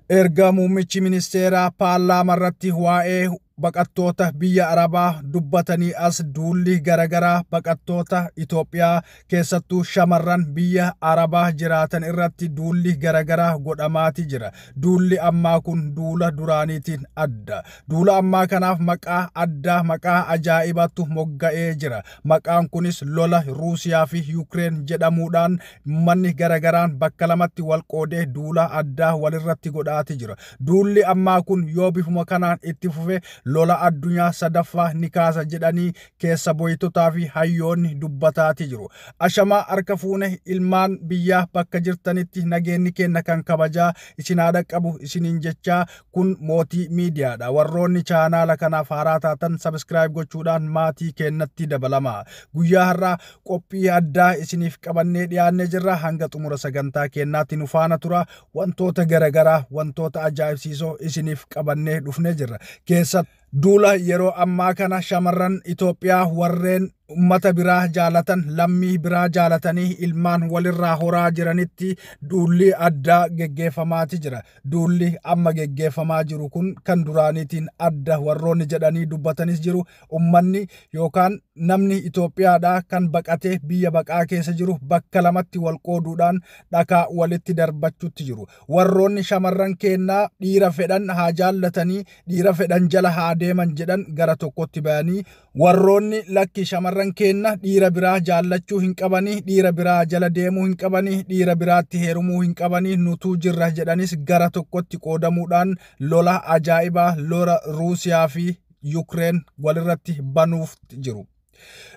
Erga muummichi ministeeraa paarlaamaa irratti waa'ee baqattoota biyya Arabaa dubbatanii as duulli garagaraa baqattoota Itoophiyaa, keessattuu shamarran biyya Arabaa jiraatan irratti duulli garagaraa godhamaati jira. Duulli ammaa kun duula duraaniitiin adda. Duula ammaa kanaaf maqaa addaa, maqaa ajaa'ibaatu mogga'ee jira. Maqaan kunis lola Ruusiyaa fi Yukireen jedhamuudhaan manni garagaraan bakka lamatti wal qoodee duula addaa walirratti godhaati jira. Duulli ammaa kun yoo bifuma kanaan itti fufe lola addunyaa sadaffaa ni kaasa jedhanii keessa boytotaa fi hayyoonni dubbataati jiru. Ashamaa, harka fuune ilmaan biyyaa, bakka jirtanitti nageenyi kenna kan kabajaa isin haadha qabu isiniin jechaa, kun Mootii Miidiyaadha. Warroonni chaanaala kanaaf haaraa taatan subscribe gochuudhaan maatii kennatti dabalama. Guyyaa har'aa qophii addaa isiniif qabannee dhiyaannee jirra. Hanga xumura sagantaa kennaatti nu faana tura. Wantoota garagaraa, wantoota ajaa'ibsiisoo isiniif qabannee dhufnee jirra. Keessa duula yeroo ammaa kana shamarran Itoophiyaa warreen ummata biraa jaalatan, lammii biraa jaalatanii ilmaan walirraa horaa jiranitti duulli addaa geggeeffamaati jira. Duulli amma geggeeffamaa jiru kun kan duraaniitiin adda warroonni jedhanii dubbatanis jiru. Ummanni yookaan namni Itoophiyaadhaa kan baqatee biyya baqaa keessa jiru bakka lamatti wal qooduudhaan dhakaa walitti darbachuutti jiru. Warroonni shamarran kennaa dhiira fedhan haa jaallatanii, dhiira fedhan jala haa deeman jedhan gara tokkotti bayanii, warroonni lakki, shamarran keenna dhiira biraa jaallachuu hin qabanii, dhiira biraa jala deemuu hin qabanii, dhiira biraatti heerumuu hin qabanii, nutuu jirra jedhanis gara tokkotti qoodamuudhaan lola ajaa'ibaa, lola Ruusiyaa fi Yukireen walirratti banuuf jiru.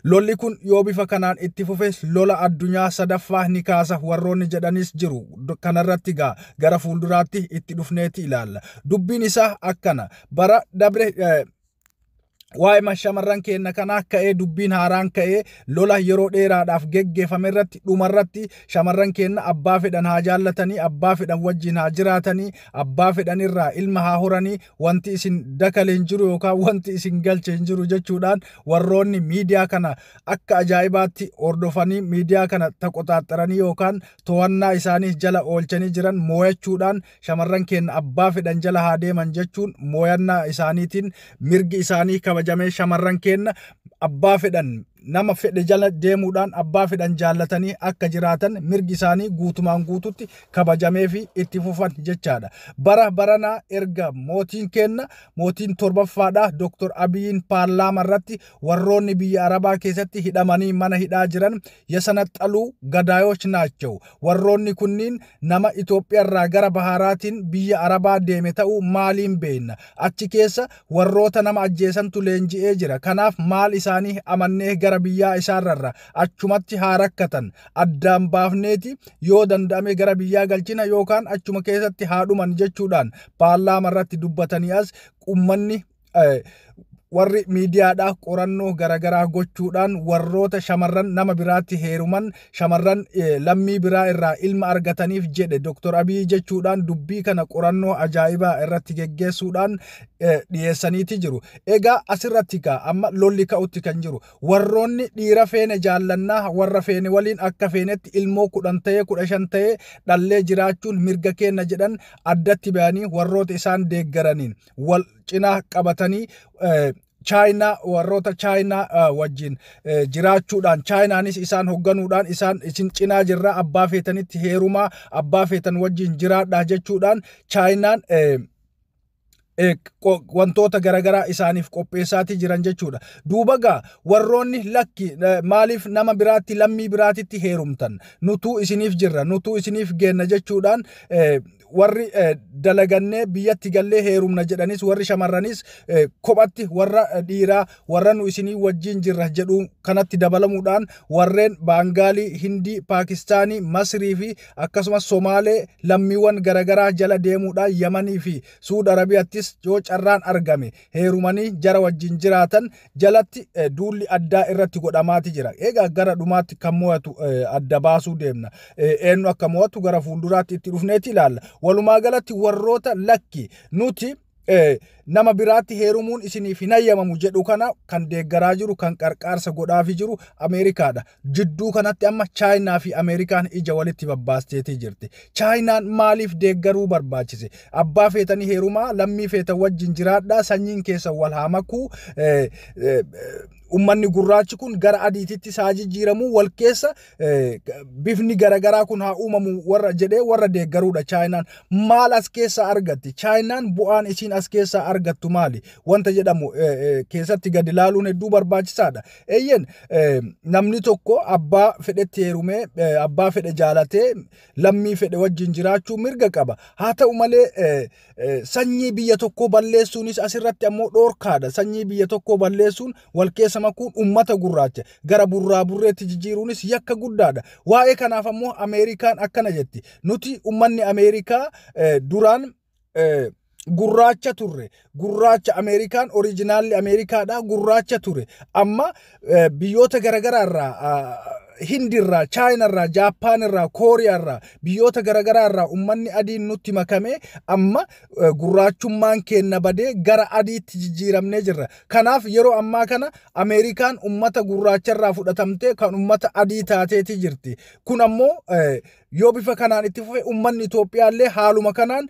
Lolli kun yoo bifa kanaan itti fufes lola addunyaa sadaffaa ni kaasa warroonni jedhanis jiru. Kanarratti gaa gara fuulduraatti itti dhufneeti ilaalla. Dubbiin isaa akkana. Bara dabre waa'ee shamarran keenya kanaa ka'ee, dubbiin haaraan ka'ee, lola yeroo dheeraadhaaf geggeeffame irratti dhumarratti shamarran keenya abbaa fedhan haa jaallatanii, abbaa fedhan wajjin haa jiraatanii, abbaa fedhan irraa ilma haa horanii, wanti isin dakale hin jiru yookaan wanti isin galche hin jiru jechuudhaan warroonni miidiyaa kana akka ajaa'ibaatti hordofanii, miidiyaa kana taqoxaaxaranii yookaan to'annaa isaanii jala oolchanii jiran moo'achuudhaan shamarran keenya abbaa fedhan jala haa deeman jechuun moo'annaa isaaniitiin mirgi isaanii kabajamee shamarran keenya abbaa fedhan, nama fedhe jala deemuudhaan abbaa fedhan jaallatanii akka jiraatan mirgi isaanii guutumaan guututti kabajamee fi itti fufan jechaadha. Bara baranaa erga mootiin kenna, mootiin torbaffaadha, Dr. Abiyyiin paarlaama irratti warroonni biyya Arabaa keessatti hidhamanii mana hidhaa jiran የሰነጠሉ ገዳዮች ናቸው. Warroonni kunniin nama Itoophiyaa irraa gara Baharaatiin biyya Arabaa deeme ta'uu maaliin beekna? Achi keessa warroota nama ajjeesantu leenji'ee jira. Kanaaf maal isaanii amannee gara biyyaa isaarrarra? Achumatti haa rakkatan. Addaan baafneeti yoo danda'ame gara biyyaa galchina yookaan achuma keessatti haa dhuman jechuudhaan paarlaama irratti dubbatanii as ummanni, warri miidiyaadhaa qorannoo garagaraa gochuudhaan warroota shamarran nama biraatti heeruman, shamarran lammii biraa irraa ilma argataniif jedhe Dr. Abiy jechuudhaan dubbii kana qorannoo ajaa'ibaa irratti geggeessuudhaan dhiyeessaniiti jiru. Egaa asirratti kaa amma lolli ka'utti kan jiru, warroonni dhiira feene jaallannaa, warra feene waliin akka feenetti ilmoo 10 ta'ee 15 ta'ee dhallee jiraachuun mirga keenna jedhan addatti bayanii warroota isaan deeggaraniin wal cinaa qabatanii, Chaayinaa, warroota Chaayinaa wajjin jiraachuudhaan, Chaayinaanis isaan hoogganuudhaan, isaan isin cinaa jirra, abbaa feetanitti heerumaa, abbaa feetan wajjin jiraadhaa jechuudhaan Chaayinaan wantoota garaagaraa isaaniif qopheessaatii jiran jechuudha. Duuba gaa warroonni lakki, maaliif nama biraatti, lammii biraatitti heerumtan, nutuu isiniif jirra, nutuu isiniif geenna jechuudhaan warri dalagannee biyyatti gallee heerumna jedhanis, warri shamarranis kophatti warra dhiiraa warra nu isinii wajjin jirra jedhu kanatti dabalamuudhaan warreen Baangaalii, Hindii, Paakistaanii, Masrii fi akkasumas Somaalee lammiiwwan garaagaraa jala deemuudhaan Yamanii fi Suud Arabiyaattis yoo carraan argame heerumanii jara wajjin jiraatan jalatti duulli addaa irratti godhamaati jira. Egaa gara dhumaatti kan mo'atu adda baasuu deemna. Eenyu akka mo'atu gara fuulduraatti itti dhufneeti ilaalla. Walumaa galatti warroota lakki nuti Nama biraatti heerumuun isiniif hin hayyamamu jedhu kana kan deeggaraa jiru, kan qarqaarsa godhaafii jiru Ameerikaadha. Jidduu kanatti amma Chaayinaa fi Ameerikaan ija walitti babbaasteetii jirti. Chaayinaan maaliif deeggaruu barbaachise? Abbaa feetanii heerumaa, lammii feetan wajjin jiraadhaa, sanyiin keessan wal haa makuu, ummanni gurraachi kun gara adiititti isaa jijjiiramuu, wal keessa bifni garagaraa kun haa uumamu warra jedhee warra deeggaruudha Chaayinaan. Maal as keessaa argatti? Chaayinaan bu'aan isiin as keessaa argattu maali? Wanta jedhamu keessatti gadi ilaaluun hedduu barbaachisaadha. Eeyyen, namni tokko abbaa fedhetti heerumee, abbaa fedhe jaalatee, lammii fedhe wajjin jiraachuu mirga qaba. Haa ta'u malee, sanyii biyya tokkoo balleessuunis asirratti ammoo dhoorkaadha. Sanyii biyya tokkoo balleessuun, wal keessa makuun, ummata gurraacha gara burraa burreetti jijjiiruunis yakka guddaadha. Waa'ee kanaaf ammoo Ameerikaan akkana jetti. Nuti ummanni Ameerikaa duraan gurraacha turre. Gurraacha Ameerikaan, originalli Ameerikaadha, gurraacha ture. Amma biyyoota garaagaraa irraa, Hindirraa, Chaayinarraa, Jaappaanirraa, Kooriyaarraa, biyyoota garaagaraa irraa ummanni adiin nutti makamee amma gurraachummaan keenya badee gara adiitti jijjiiramnee jirra. Kanaaf yeroo ammaa kana Ameerikaan ummata gurraacharraa fudhatamtee kan ummata adii taateeti jirti. Kun ammoo yoo bifa kanaan itti fufe, ummanni Itoophiyaallee haaluma kanaan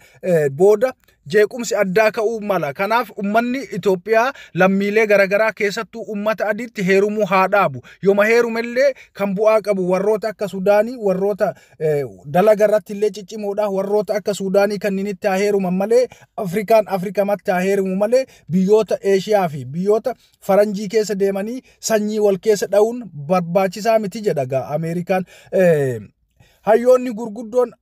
booda jeequmsi addaa ka'uu mala. Kanaaf ummanni Itoophiyaa lammiilee garaagaraa, keessattuu ummata adiitti heerumuu haa dhaabu. Yooma heerumellee kan bu'aa qabu warroota akka Sudaanii, warroota dalaga irratti illee ciccimoodha. Warroota akka Sudaanii kanninitti haa heeruman malee, Afrikaan Afrikamatti haa heerumu malee, biyyoota Eeshiyaa fi biyyoota faranjii keessa deemanii sanyii wal keessa dha'uun barbaachisaa miti jedha Ameerikaan. Hayyoonni gurguddoon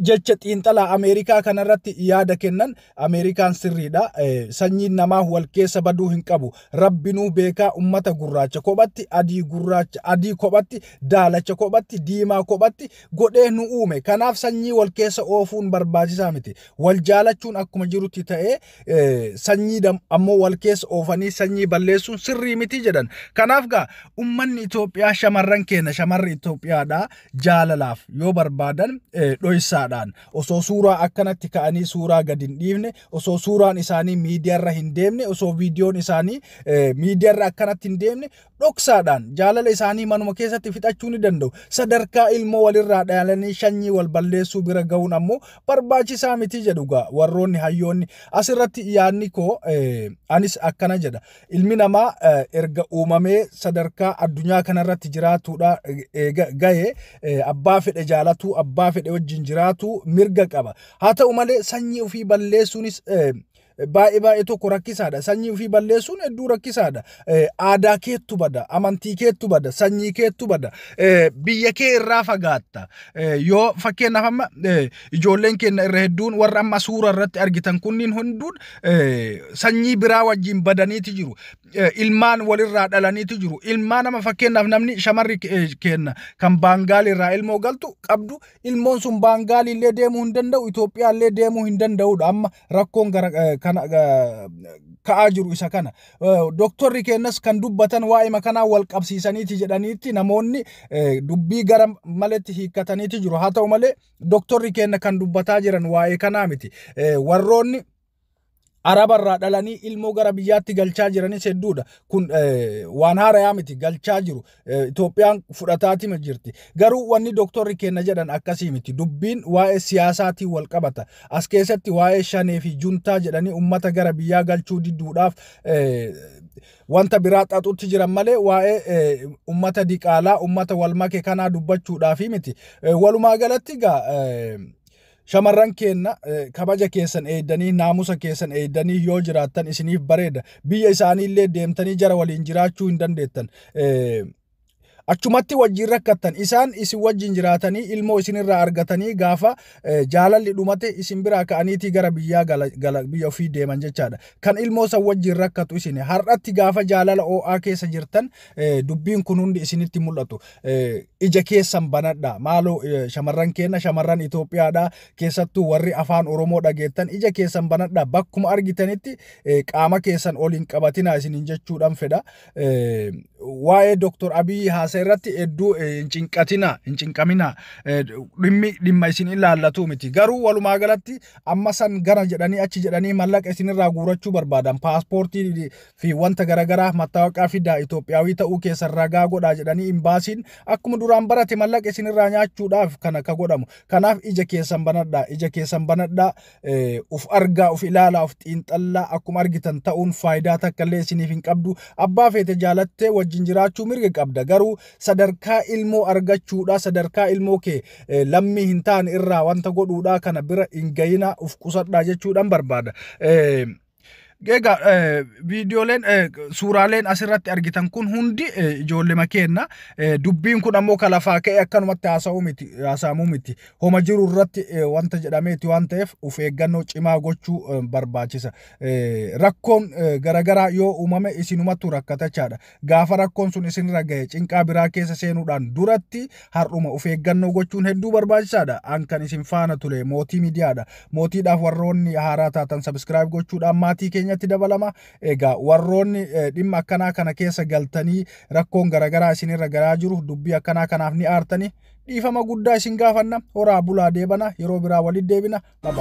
jecha xiinxalaa Ameerikaa kanarratti yaada kennan, Ameerikaan sirriidha. Sanyiin namaa wal keessa baduu hin qabu. Rabbinuu beekaa ummata gurraacha kophatti, adii gurraacha, adii kophatti, daalacha kophatti, diimaa kophatti godhee nu uume. Kanaaf sanyii wal keessa oofuun barbaachisaa miti. Wal jaalachuun akkuma jirutti ta'ee, sanyii ammoo wal keessa oofanii sanyii balleessuun sirrii miti jedhan. Kanaaf gaa ummanni Itoophiyaa, shamarran keenya, shamarri Itoophiyaadhaa jaalalaaf yoo barbaadan dhoysaadhaan, osoo suuraa akkanatti ka'anii suuraa gadi hin dhiifne, osoo suuraan isaanii miidiyaarra hin deemne, osoo viidiyoon isaanii miidiyaarra akkanatti hin deemne, dhoksaadhaan jaalala isaanii manuma keessatti fixachuu ni danda'u. Sadarkaa ilmoo walirraa dhaalanii sanyii wal balleessuu bira ga'uun ammoo barbaachisaa miti jedhu gaa warroonni hayyoonni. Asirratti yaadni koo anis akkana jedha. Ilmi namaa erga uumamee sadarkaa addunyaa kanarratti jiraatuudha ga'e, abbaa fedhe jaalatu, abbaa fedhe wajjin jiraatu mirga qaba. Haa ta'u malee, sanyii ofii balleessuunis baay'ee baay'ee tokko rakkisaadha. Sanyii ofii balleessuun hedduu rakkisaadha. Aadaa keettu bada, amantii keettu bada, sanyii keettu bada, biyya kee irraa fagaatta. Yoo fakkeenyaaf amma ijoolleen keenya irra hedduun, warra amma suura irratti argitan kunniin hunduun, sanyii biraa wajjin badaniiti jiru. Ilmaan walirraa dhalaniiti jiru. Ilmaan nama, fakkeenyaaf namni shamarri keenya kan Baangaal irraa ilmoo galtu qabdu, ilmoon sun Baangaal illee deemuu hin danda'u, Itoophiyaa illee deemuu hin danda'udha. Amma rakkoon gara kana ka'aa jiru isa kana. Doktorri keenyas kan dubbatan waa'ee kanaa wal qabsiisaniiti jedhaniitti namoonni dubbii gara maletti hiikkataniiti jiru. Haa ta'u malee, doktorri keenya kan dubbataa jiran waa'ee kanaa miti. Warroonni Arabarraa dhalanii ilmoo gara biyyaatti galchaa jiranis hedduudha. Kun waan haarayaa miti, galchaa jiru. Itoophiyaan fudhataatima jirti. Garuu wanni doktorri keenya jedhan akkasii miti. Dubbiin waa'ee siyaasaatiin wal qabata. As keessatti waa'ee shanee fi juntaa jedhanii ummata gara biyyaa galchuu didduudhaaf wanta biraa xaxutti jiran malee, waa'ee ummata diqaalaa, ummata wal make kanaa dubbachuudhaafi miti. Walumaa galatti gaa shamarran keenya, kabaja keessan eeydanii, naamusa keessan eeydanii yoo jiraattan isiniif bareeda. Biyya isaanii illee deemtanii jara waliin jiraachuu hin dandeettan. Achumatti wajjin rakkattan. Isaan isin wajjin jiraatanii ilmoo isinirraa argatanii, gaafa jaalalli dhumate isin biraa ka'aniitii gara biyyaa gala, biyya ofii deeman jechaadha. Kan ilmoo san wajjin rakkatu isin. Har'atti gaafa jaalala oo'aa keessa jirtan dubbiin kun hundi isinitti mul'atu. Ija keessan banadha. Maaloo shamarran keenya, shamarran Itoophiyaadha, keessattuu warri afaan Oromoo dhageettan, ija keessan banadha. Bakkuma argitanitti qaama keessan ol hin qabatina isiniin jechuudhaan fedha. Waa'ee Dooktor Abiyyi Haasa'e irratti hedduu hin cinqatina, hin cinqamina. Dhimmi dhimma isin ilaallatu miti. Garuu walumaa galatti amma san gara jedhanii achi jedhanii mallaqa isinirraa guurachuu barbaadan, paaspoortii fi wanta garaagaraa, mattaawaqaa fidaa, Itoophiyaawii ta'uu keessan ragaa godhaa jedhanii imbaasiin akkuma duraan barate mallaqa isinirraa nyaachuudhaaf kana ka godhamu. Kanaaf ija keessan banadhaa, ija keessan banadhaa, uf argaa, uf ilaalaa, uf xiinxallaa. Akkuma argitan ta'uun faayidaa takka illee isiniif hin qabdu. Abbaa feete jaalattee wajjin jiraachuu mirga qabda. Garuu sadarkaa ilmoo argachuudha, sadarkaa ilmoo kee lammii hin taane irraa wanta godhuudha kana bira hin gayina, uf qusadhaa jechuudhaan barbaada. Egaa viidiyooleen, suuraaleen asirratti argitan kun hundi ijoollee keenna. Dubbiin kun ammoo ka lafaa ka'e akkanumatti haasa'uu miti, haasa'amuu miti. Homa jiru irratti wanta jedhameeti waan ta'eef of eeggannoo cimaa gochuu barbaachisa. Rakkoon garaagaraa yoo uumame isinumattu rakkatachaadha. Gaafa rakkoon sun isinirra gahe cinqaa biraa keessa seenuudhaan duratti har'uma of eeggannoo gochuun hedduu barbaachisaadha. An kan isin faana ture Mootii Miidiyaadha. Mootiidhaaf warroonni haaraa taatan subscribe gochuudhaan maatii keenyatti dabalama. Egaa warroonni dhimma akkanaa kana keessa galtanii rakkoon garaagaraa isinirra garaa jiru, dubbii akkanaa kanaaf ni aartanii, dhiifama guddaa isin gaafanna. Horaa bulaa, deebana, yeroo biraa walitti deebina. Bye.